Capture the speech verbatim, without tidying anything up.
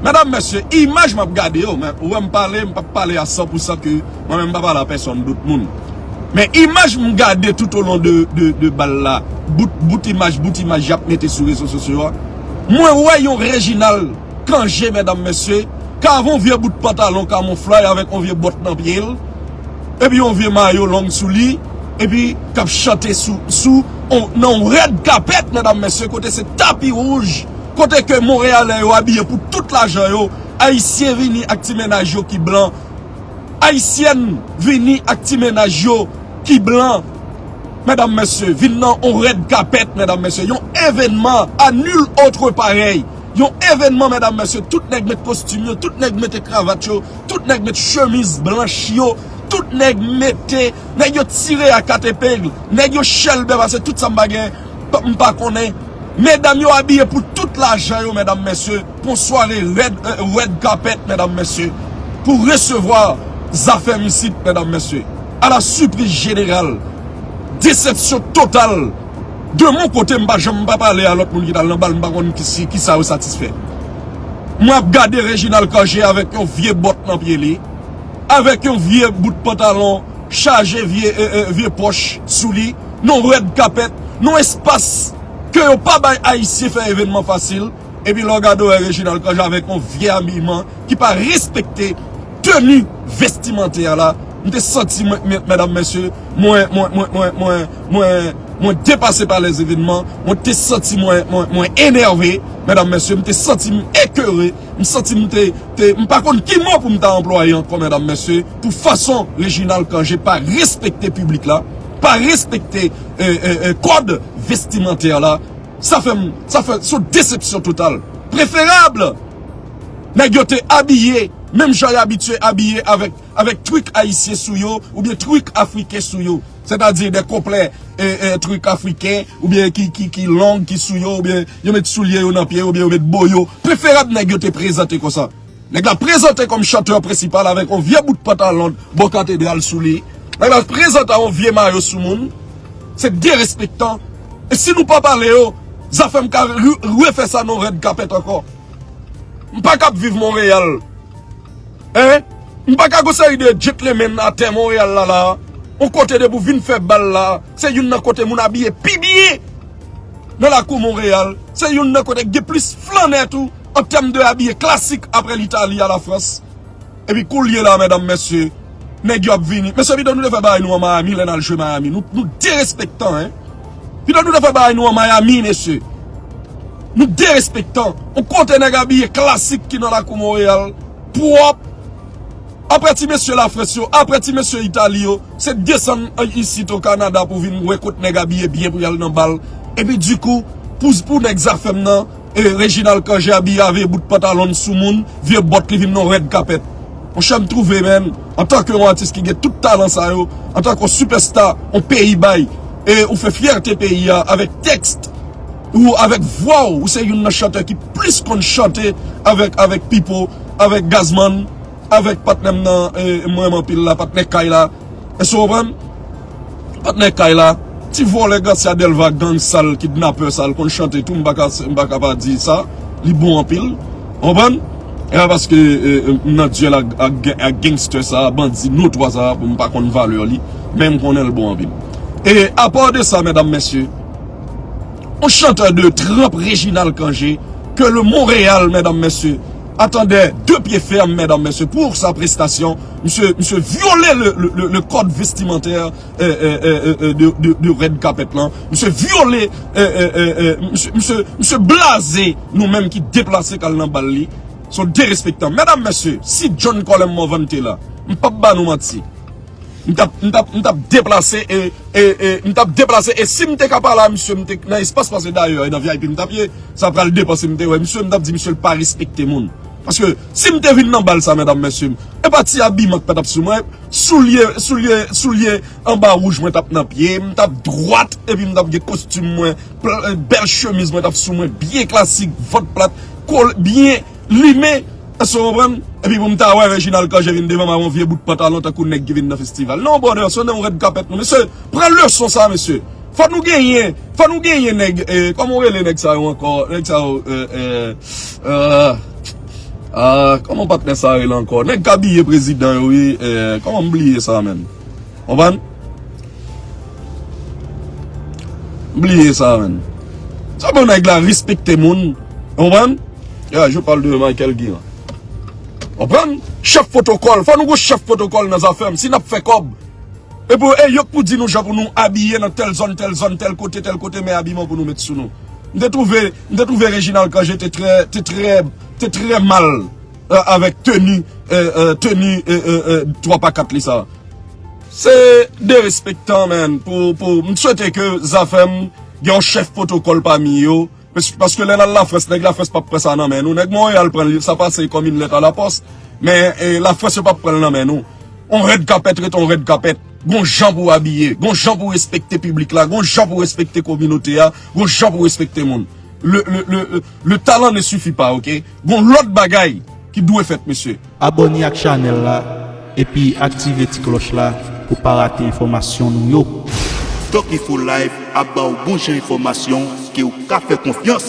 Medam, mesye, imaj m ap gade yo, men ou wè m pale, m p ap pale a san pou san ke mwen menm m pa pale a pèsòn dòt moun. Men imaj m gade tout o lon de, de, de bal la, bout, bout imaj, bout imaj y ap mete sou rezo sosyo a, mwen wè yon Reginald Cangé, medam, mesye, k avè yon vye bout pantalon kamoflay avèk yon vye bòt nan pye l, epi yon vye mayo long sou li, epi k ap chante sou, sou, on, nan yon rèd kapèt, medam, mesye, kote se tapi wouj, kote ke Monreyalè yo abiye pou tout lajan yo, Ayisyen vini ak ti mennaj yo ki blan, Ayisyèn vini ak ti mennaj yo ki blan, medam, mesye, vin nan on rèd kapèt, medam, mesye, yon evènman à nul autre pareil, yon evènman, medam, mesye, tout nèg met kostim yo, tout nèg mete kravat yo, tout nèg met chemiz blanch yo, tout nèg mete, nèg yo tire a kat epèg, nèg yo chèlbè pase tout sa m pa gen, pa- m pa konnen. Medam yo abiye pou tout lajan yo, medam, mesye, pou yon sware rèd, euh, rèd kapèt, medam, mesye, pou resevwa Zafèm isit, medam, mesye. À la surprise générale, desepsyon total. De mon kote, m pa janm pa pale a lòt moun ki t al nan bal, m pa konn ki, si, ki sa yo satisfè. Mwen ap gade Reginald Cangé avèk yon vye bòt nan pye li, avèk yon vye bout pantalon chaje vye, e, e, vye pòch sou li, nan rèd kapèt, nan espas ke yo pa bay Ayisyen fè evènman fasil, epi lè w gade w wè Reginald Cangé avèk yon vye abiman ki pa respekte teni vestimantè a la, m te santi mwen, mwen, medam, mesye, mwen, mwen, mwen, mwen, mwen, mwen, mwen depase pa lèzevènman, mwen te santi mwen, mwen, mwen enève, medam, mesye, m te santi m ekere, m santi m te, te, m pa konn ki mo pou m ta anplwaye ankò, medam, mesye, pou fason Reginald Cangé pa respekte piblik la, pa respekte, e, e, e, kòd vestimantè la. Sa fè m, sa fè, se yon desepsyon total. Preferab, nèg yo te abiye, menm jan y abitye abiye avèk, avèk trik ayisyen sou yo, oubyen trik afriken sou yo. Sètadi de konplè, e, e, trik afriken, oubyen ki, ki, ki long, ki sou yo, oubyen yo met soulye yo nan pye, oubyen yo met boyo. Preferab nèg yo te prezante konsa. Nèg la prezante kòm chantè prensipal avèk yon vye bout pantalon bò katedral sou li. Nèg la prezante yon vye mayo sou moun. Se derespektan. E si nou pa pale yo, Zafèm ka re- refè sa nan rèd kapèt ankò. M pa kab viv Monreyal. Hein? M pa ka gon seri de gentleman atè Monreyal la la. On kote depi w vin fè bal la, se youn nan kote moun abiye pi byen nan lakou Monreyal. Se youn nan kote k gen plis flannè tou an tèm de abiye klasik apre Litali a Lafrans. Epi koulye la, medam, mesye, nèg yo ap vini. Mesye, pito nou te fè bagay nou an Miami, lè n al jwe Miami. Nou, nou derespektan, hein. Pito nou te fè bagay nou an Miami, mesye. Nou derespektan. On kote nèg abiye klasik ki nan lakou Monreyal, pwòp. Apre ti mesye Lafrans yo, apre ti mesye Itali yo, se desann isit o Kanada pou vin wè kot nèg abiye byen pou y al nan bal. Epi dikou, pou, pou nèg Zafèm nan, e Reginald Cangé abiye avè bout pantalon sou moun, vye bòt li vin nan rèd kapèt. Monchè, m twouve, menm, antanke yon atis ki gen tout talan sa yo, antanke yon sipèsta, yon peyi bay, e ou fè fyète peyi a avèk tèks ou avèk vwa w, ou se youn nan chantè ki plis konn chante avèk, avèk Pipo, avèk Gazman, avèk patnè m nan, e, mwen renmen anpil la, patnè Kay la. Èske w konprann? Patnè Kay la, ti vòlè Gracia Delva, gang sal, kidnapè sal, konn chante tou, m pa ka, m pa ka pa di sa, li bon anpil. Ou konprann? E pa paske, e, e, m nan dyèl ak, ak, ak gangster sa, bandi notwa sa, pou m pa konn valè li, men m konnen l bon anpil. E apa de sa, medam, mesye, on chantè de tranp Reginald Cangé, ke le Montréal, medam, mesye, attendait de pied ferme, medam, mesye, pour sa prestation. Misye, misye vyole le, le, le, le code vestimentaire, e, e, e, e, e, de, de, de rèd kapèt lan. Misye vyole, e, e, e, e, misye, misye, misye blaze nou menm ki deplase k al nan bal li. Se yon derespektan. Medam, mesye, si John Colem Morvan te la, m p ap ba nou manti. M t ap, m t ap, m t ap deplase e, e, e, m t ap deplase e si m te ka pale a misye, m te nan espas pase dayè, e nan V I P m t ap ye, sa pral depann si m te wè misye, m t ap di misye l pa respekte moun. Paske si m te vin nan bal sa, medam, mesye, e pa ti abiman k pa t ap sou mwen, soulye, soulye, soulye anba wouj mwen t ap nan pye, m t ap dwat, epi m t ap gen kostim mwen, pl- bèl chemiz mwen t ap sou mwen, byen klasik, vant plat, kòl byen limen, èske w konprann? Epi pou m ta wè Reginald Cangé vin devan m avè yon vye bout pantalon tankou nèg ki vin nan festival. Non, brother, se nan yon rèd kapèt nou. Mesye, pran leson sa, mesye. Fò nou genyen, fò nou genyen nèg, e, kòman w rele nèg sa yo ankò? Nèg sa yo, e, e, e, Ah, kòman patnè sa rele ankò? Nèg k abiye prezidan yo, wi. Eh, kòman m bliye sa, menm? Konprann? M bliye sa, menm. Sa bon, nèg la respekte moun. Konprann? Ya, je parle de Michael Guiran. Konprann? Chèf pwotokòl. Fò nou gon chèf pwotokòl nan Zafèm. Si n ap fè kòb, e pou, e yo k pou di nou jan pou nou abiye nan tèl zòn, tèl zòn, tèl kote, tèl kote, men abiman pou nou met sou nou. M te twouve, m te twouve Reginald Cangé te trè, te trè, te trè mal, euh, avèk teni, euh, euh, teni, euh, euh, euh, twa pa kat li sa. Se derespektan, menm, pou, pou, m swete ke Zafèm gen yon chèf pwotokòl pami yo, Pas-, paske lè n al Lafrans, nèg Lafrans p ap pran sa nan men nou. Nèg Monreyal pran l, sa pase kòm une lettre à la poste. Men, eh, Lafrans, yo p ap pran l nan men nou. On rèd kapèt rete on rèd kapèt. Gon jan pou abiye, gon jan pou respekte piblik la, gon jan pou respekte kominote a, gon jan pou respekte moun. Le, le, le, le, le talent ne suffit pas, ok? Gon lòt bagay ki dwe fèt, mesye. Abòne ak chanèl la, epi aktive ti klòch la pou pa rate enfòmasyon nou yo. Doc Info Live ap ba w bon jan enfòmasyon ke w ka fè konfyans.